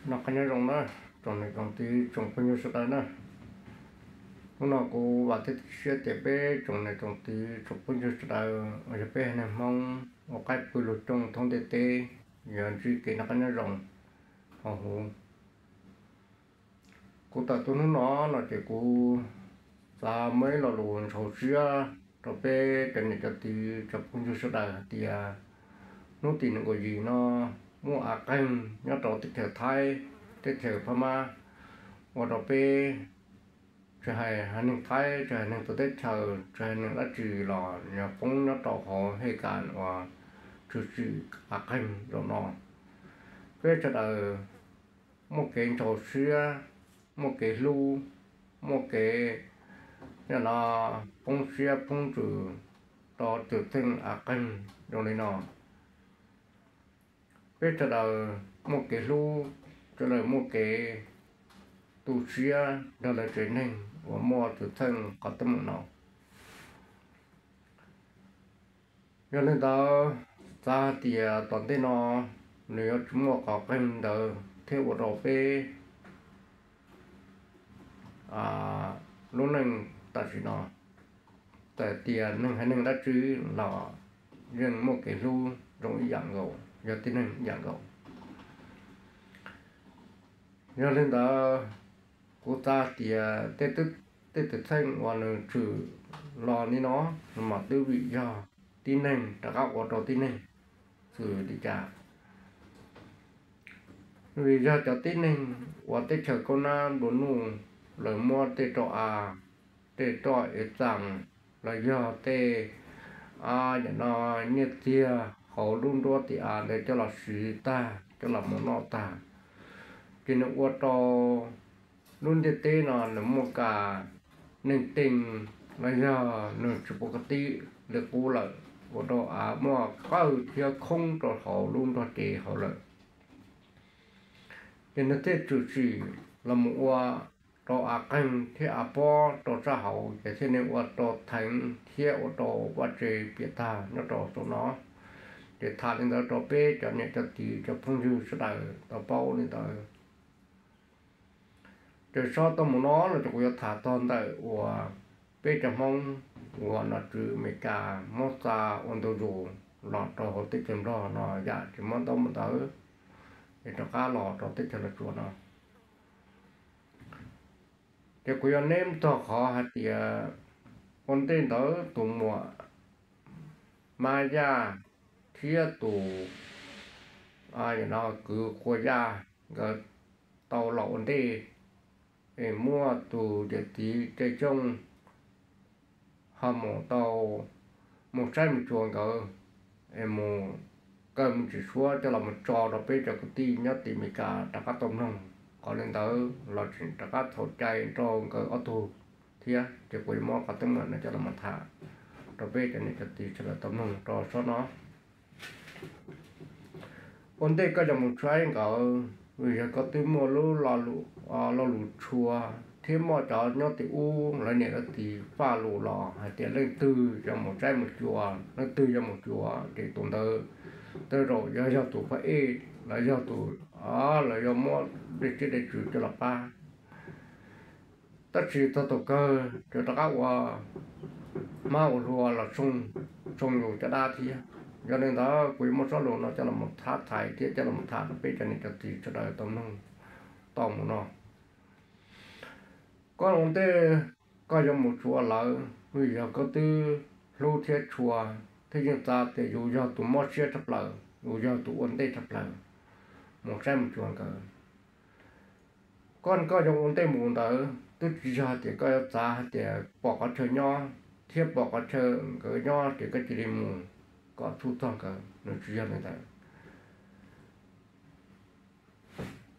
Noj qab nyob zoo na, tsoom niam tsoom txiv tsoom phooj ywg sawv daws na. Hnub no kuv vam thiab cia siab tias peb tsoom niam tsoom txiv tsoom phooj ywg sawv daws uas yog peb haiv neeg Hmoob ua qaib pw lug coob thoob ntiaj teb yuav ntsib kev noj qab nyob zoo hauv huv. Kuv tawm tuaj hnub no no ces kuv xav muaj ib lo lus ntxhov siab rau peb cov niam cov txiv cov phooj ywg sawv daws hais tias hnub tim nees nkaum yim no muaj av qeeg nyob rau teb chaws Thaib, teb chaws Phab Mab, ua rau peb tsis hais haiv neeg Thaib, tsis hais neeg txawv teb chaws, tsis hais neeg dab tsi los yog poob nyob rau hauv hej kas uas tshwm sim av qeeg zaum no. Peb sawv daws muaj kev ntxhov siab, muaj kev hlub, muaj kev no poob siab poob ntsws rau tus txheej av qeeg zoo li no. Peb sawv daws muaj kev hlub, sawv daws muaj kev tu siab nrog lawv tsev neeg uas muaj tus txheej qhov teeb meem no. Yog li ntawd, xav hais tias tom ntej no nws yuav tsis muaj qhov qeeg ntawd thiab ua rau peb lub neej tam sim no, txawm tias neeg haiv neeg dab tsi los yeej muaj kev hlub zoo ib yam nkaus, yog tib neeg ib yam nkaus. Yog li ntawd, kuv xav tias tej tus txheej uas nws tshwm los li no, nws mas twb vim yog tib neeg rov qab ua rau tib neeg xwb li cas. Vim yog cov tib neeg uas teb chaws kaub nab nplua nuj, lawv muab tej rau av, tej roj ev txaas, los yog tej, yam no, nyiaj txiag hauv lub nruab tim av ntawd coj los siv tag, coj los mus noj tag. Ces nws ua rau lub ntiaj teb no nws muaj kas neeg teeg, los yog nws tsis pub ka tib li qub lawm, ua rau av muaj qawj thiab khoob rau hauv lub nrog cev hauv lawm. Ces nws thiaj tshwm sim los mus ua rau av qeeg thiab av pob rau sab hauv, ces thiaj li ua rau theev thiab ua rau vaj tse piam tag nyob rau saum no. Ces tham li ntawd rau peb cov niam cov txiv cov phooj ywg sawv daws tau paub li ntawd. Ces sob tau mus no los ces kuv yuav tham txog ntawm uas peb cov Hmoob uas nom tswv Amelikas muab xa ua ntu zus los rau hauv teb chaws Nplog no yam tsis muab ntaub muab ntawv, es rov qab los rau teb chaws Los Tsuas no. Ces kuv yuav neb txog qhov hais tias ua ntej ntawd tus muam Mab Yaj thiab tus kwv Quas Yaj nkawd tau los ua ntej, es muaj tus yawm txiv Cai Xyooj ho mus tau mus saib mus xyuas nkawd, es mus kaw me ntsis suab coj los mus tso rau peb cov kwv tij nyob tim Amelikas rov qab tau mloog. Qhov li ntawd los tseem rov qab txhaum cai rau nkawd ob tug thiab, ces kuv yuav muab qhov teeb meem no coj los mus tham rau peb cov niam cov txiv sawv daws tau mloog rau sob no. Ua ntej koj yuav mus saib nkawd, vim yog koj twb muaj lub lo lus tshua, thiab muaj cov nyob tim ub lawv niam lawv txiv faj lus los hais tias leej twg yuav mus saib mus xyuas, leej twg yuav mus xyuas ces tus ntawd tej zaum yuav yog tus pab ej, los yog tus, los yog muab dej siab dej ntsws coj los pab. Tab sis txog thaum kawg ces rov qab ua hmab ua hlua los tsoo yus caj dab thiab. Yog li ntawd kuv yuav muab sob lus no coj los thab thaiv thiab coj los tham rau peb cov niam cov txiv sawv daws tau mloog tau mus no. Koj ua ntej koj yuav mus xyuas lawv, vim yog koj twb hlub thiab tshua, thiab yeej xav tias yus yog tus mob siab tshaj plaws, yus yog tus ua ntej tshaj plaws mus saib mus xyuas nkawd. Koj, koj yuav ua ntej mus ntawd twb tsis yog hais tias koj yuav xav hais tias pom qhov chaw nyob thiab pom qhov chaw nkawd nyob ces koj cia li mus kom txhub txog nkawd, nws tsis yog li ntawd.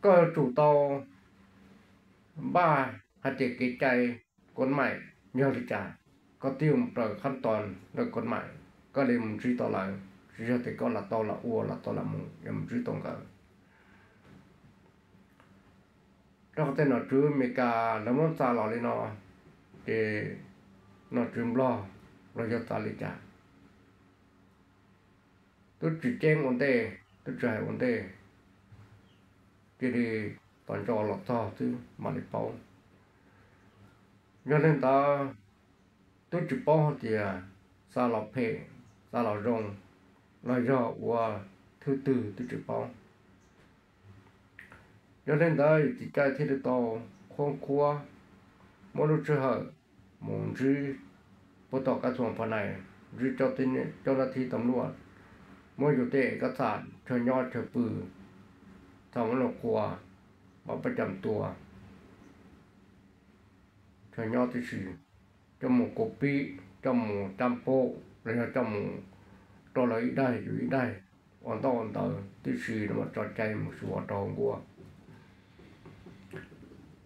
Koj yuav tsum tau npaj hais tias kev cai khuam maim yog li cas, koj twb yuav mus raws khab toos ntawm khuam maim, koj li mus ntsib tau lawv, tsis yog tias koj lam tau lam ua lam tau lam mus yuav mus ntsib tau nkawd. Rau qhov tej nom tswv Amelikas lawv muab xa los li no, ces nom tswv Nplog los yog xav li cas, twb tsis ceeb ua ntej, twb tsis hais ua ntej. cia li tos ntso los txog xwb mam li paub. Yog li ntawd, twb tsis paub hais tias xa los phem, xa los zoo, los yog ua thwb twg twb tsis paub. Yog li ntawd, txiv cai thiaj li tau khoob khuab muab lub sij hawm mus ntsib puag tom kab txuas pha nais, ntsib cov nab thib tam luaj, muab yus tej kab txam chaw nyob chaw pw, txham muab los qhuas, pab pab cam tua, chaw nyob tib si, coj mus kov pib, coj mus cab paub, los yog coj mus rau lawv ib daig yus ib daig, ua ntaub ua ntawv tib si, los tso cai mus xyuas rau hauv nkuaj.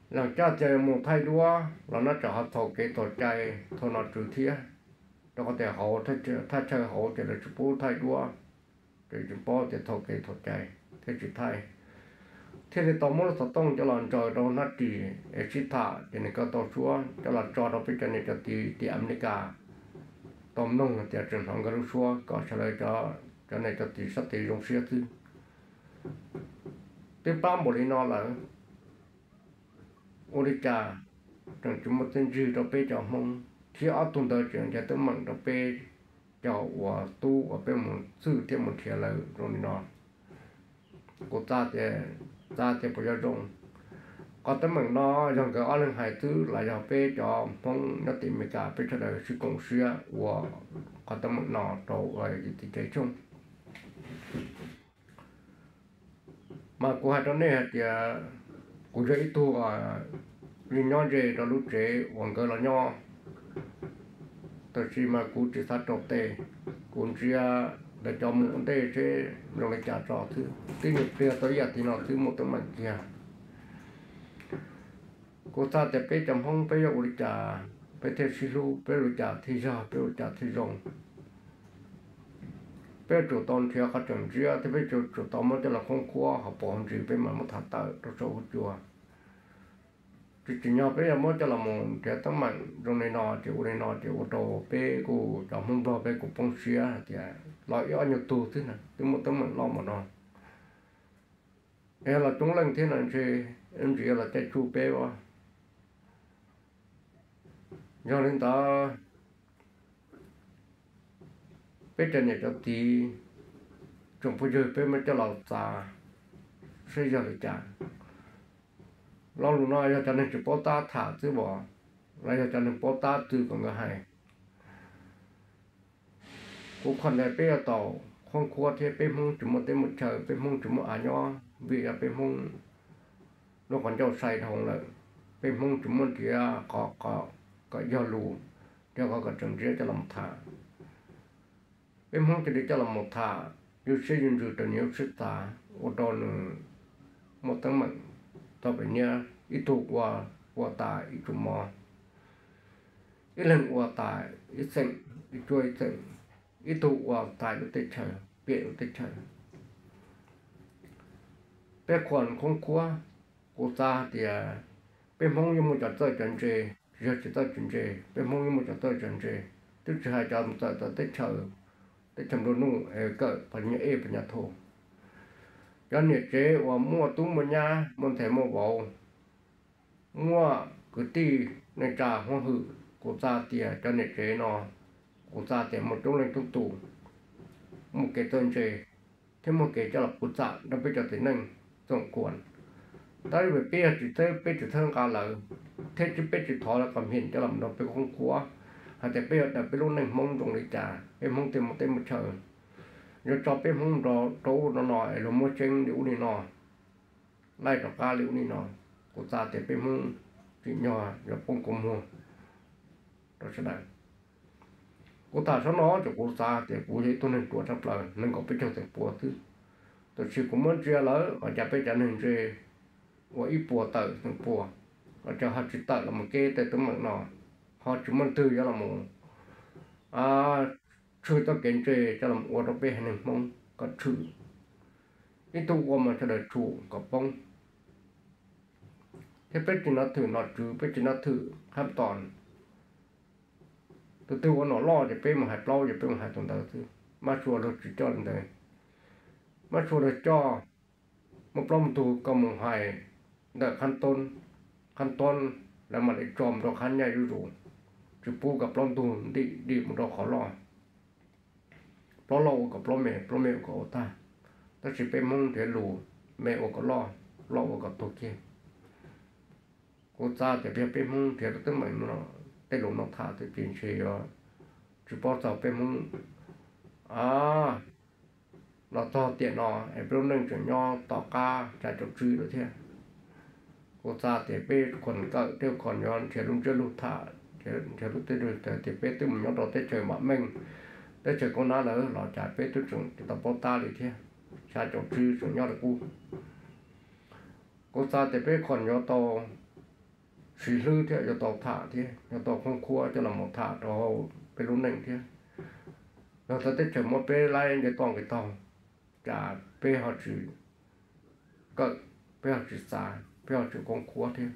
Leej caj tias mus thaij duab los nab tseem ho txhaum kev txhaum cai, txhaum nom tswv thiab, rau qhov tias hauv thaj chaw hauv ces lawv tsis pub thaij duab, ces tsis paub tias txhaum kev txhaum cai thiaj tsis thaij. Thiaj li tau muab lub xov tooj coj los ntsaws rau hnab ris es sib tham, ces nws kuj tau suab coj los tso rau peb cov niam cov txiv tim Amelikas tau mloog hais tias tseem hnov nkawd lub suab, kom sawv daws cov niam cov txiv sab tid zoo siab xwb. Twb pab npaum li no lawm, ua li cas tseem tsis muaj txiaj ntsig rau peb cov Hmoob, thiab ob tug ntawd tseem nrhiav teeb meem rau peb cov uas tub uas peb mus txhwj thiab mus nrhiav lawv zoo li no. Kuv xav tias, xav tias puas yuav zoo. Qhov teeb meem no yog nkawd ob leeg hais xwb los yog peb cov Hmoob nyob tim Amelikas peb sawv daws sib koom siab ua qhov teeb meem no rau ua yus txiv cai Xyooj. Mas kuv hais rau nej hais tias kuv yog ib tug li nyob ze rau lub tsev uas nkawd los nyob, tab sis mas kuv tsis xav rau tes, kuv ntsia lawv cov mus ua ntej seb zoo li cas tso xwb. Twb nyuam pliag tau ib yam tim no twb muaj teeb meem kiag. Kuv xav tias peb cov Hmoob peb yuav ua li cas peb thiaj sib hlub, peb ua li cas thiaj yog, peb ua li cas thiaj zoo. Peb yuav tsum tau nrhiav qhov tseem ntsiab thiab peb yuav tsum tau muab coj los khoob khuab hauv paus hauv ntsis peb mam muab tham tawm rau saum huab cua. Tsis tsim nyog peb yuav muab coj los mus nrhiav teeb meem zoo li no ces ua li no ces ua rau peb kuj cov Hmoob Nplog peb kuj poob siab hais tias los ib ob nyuag tug xwb na twb muaj teeb meem loj npaum no. Es los coob leej thiab no ntshe ntsis yuav los caij tsuj peb as. Yog li ntawd, peb cov niam cov txiv tsoom phooj ywg peb muab coj los xav seb yog li cas. Lo lus no yog cov neeg tsis paub tab tham xwb as, los yog cov neeg paub tab txwv kom nkawd hais. Kuv khuam ntawd peb yuav tau khoob khuab thiab peb Hmoob tsis muaj teb muaj chaw, peb Hmoob tsis muaj av nyob vim yog peb Hmoob lub qhov ncauj sai dhau lawm. Peb Hmoob tsis muaj nrhiav qhov kom yog lus, nrhiav qhov kom tseem ntsiab coj los tham. Peb Hmoob cia li coj los tham, yus siab yus ntsws rau nws lub siab xav, ua rau nws muaj teeb meem tau pem niab, ib tug ua, ua tas ib tug mov, ib leeg ua tas ib xeem, ib cuab ib xeem, ib tug ua tas lub teb chaws, piam lub teb chaws. Peb khuam khoob khuab, kuv xav hais tias peb Hmoob yeej muaj cov txawj cov ntse, tsis yog tsis txawj tsis ntse, peb Hmoob yeej muaj cov txawj cov ntse, twb tsis hais cov txawm txawv teb chaws, teb chaws nplua nuj es kawm phas nyas ej phas nyas thum. Cov niam tsev uas muaj tub muaj nyab, muaj ntxhais muaj vauv, muaj kwv tij neej tsa hmoob hwm, kuv xav tias cov niam tsev no, kuv xav tias muaj coob leej coob tus muaj kev txawj ntse thiab muaj kev coj los puv txam rau peb cov txiv neej txoom kuam. Tab sis peb yog tsis txawj, peb tsis txawj nqa lawv, thiab tsis, peb tsis thov lawv qhov mhin coj los nrog peb khoob khuab hais tias peb yuav daws peb lub neej Hmoob zoo li cas, peb Hmoob thiaj muaj teb muaj chaw. Yuav tso peb Hmoob rau ub rau no es luag muab tseeb li ub li no, laij rov qab li ub li no, kuv xav tias peb Hmoob tsim nyog yuav poob kua muag rau sawv daws. Kuv tham sab no ces kuv xav tias kuv yog ib tug neeg ruam tshaj plaws, nees nkaum peb caug tawm pua xwb, tab sis kuv muab ntsia lawm ua cas peb cov neeg ntse ua ib puas tawm xeem pua, ua cas ho tsis tawm los mus kev tej teeb meem no, ho tsis muaj leej twg yuav los mus tshwm txoj kev ntse coj los ua rau peb haiv neeg Hmoob kom tshwm. Ib tug ua mas sawv daws tshum kom poob. Thiab peb tsis nab thwm nom tswv, peb tsis nab thwm hab tos. Tus twg ua nom loj ces peb mus hais plaub ces peb mus hais tus ntawd xwb, mab sua luag tsis coj li ntawd. Mab sua luag coj, Muaj plaub ntug koj mus hais ntawm khab toob, khab toob lawv mam li tso mus rau khab nyaj zuj zus, tsis pub kom plaub ntug ntim dim mus rau qhov loj. Plaub loj ua kom plaub me, plaub me ua kom ua tag. Tab sis peb Hmoob nrhiav lus, me ua kom loj, loj ua kom tuag kiag. Kuv xav tias yog peb Hmoob nrhiav twb meem tej lus no tham twb ces ntshe yuav tsis paub txog peb Hmoob. A, los txog tiam no es peb lub neej tseem nyob tom qab xya caum tsib lawm thiab. Kuv xav tias peb khuas kawm thiab khuas yuav nrhiav lub ntsiab lus tham, nrhiav lub tej lus tias peb twb mus nyob rau teb chaws vam meej, teb chaws koob nab lawm los cas peb twb tseem tsis tau paub tab li thiab. Xya caum tsib tseem nyob li qub. Kuv xav tias peb khuas yuav tau siv hlwb thiab yuav tau tham thiab yuav tau khoob khuab coj los mus tham rau hauv peb lub neej thiab. Yog txawm teb chaws muab peb laib nce toj nqis taug, cas peb ho tsis kawm, peb ho tsis xav, peb ho tsis khoob khuab thiab.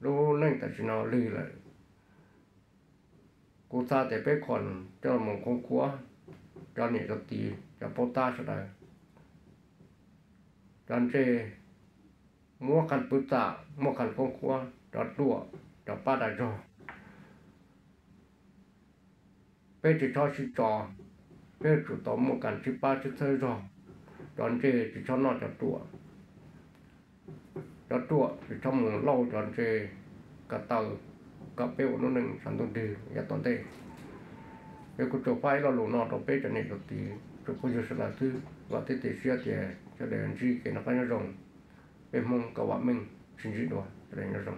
Lub neej tam sim no lig lawm. Kuv xav tias peb khuas coj los mus khoob khuab, cov niam cov txiv cov paub tab sawv daws, cov ntse muab qhov pwm txam, muab qhov khoob khuab, cov ruam, cov pab dag zog. Peb tsis txhob sib tso, peb yuav tsum tau muaj kas sib pab sib txhawb zog. Cov ntse tsis txhob noj cov ruam, cov ruam tsis txhob mus lauj cov ntse ko taw, kom peb ua lub neej sab ntuj nrig yav tom ntej. Es kuv tsuas faj ib lo lus no rau peb cov niam cov txiv tsoom phooj ywg sawv daws xwb, vam thiab cia siab tias sawv daws ntsib kev noj qab nyob zoo, peb Hmoob kom vam meej, sib ntsib dua, sawv daws nyob zoo.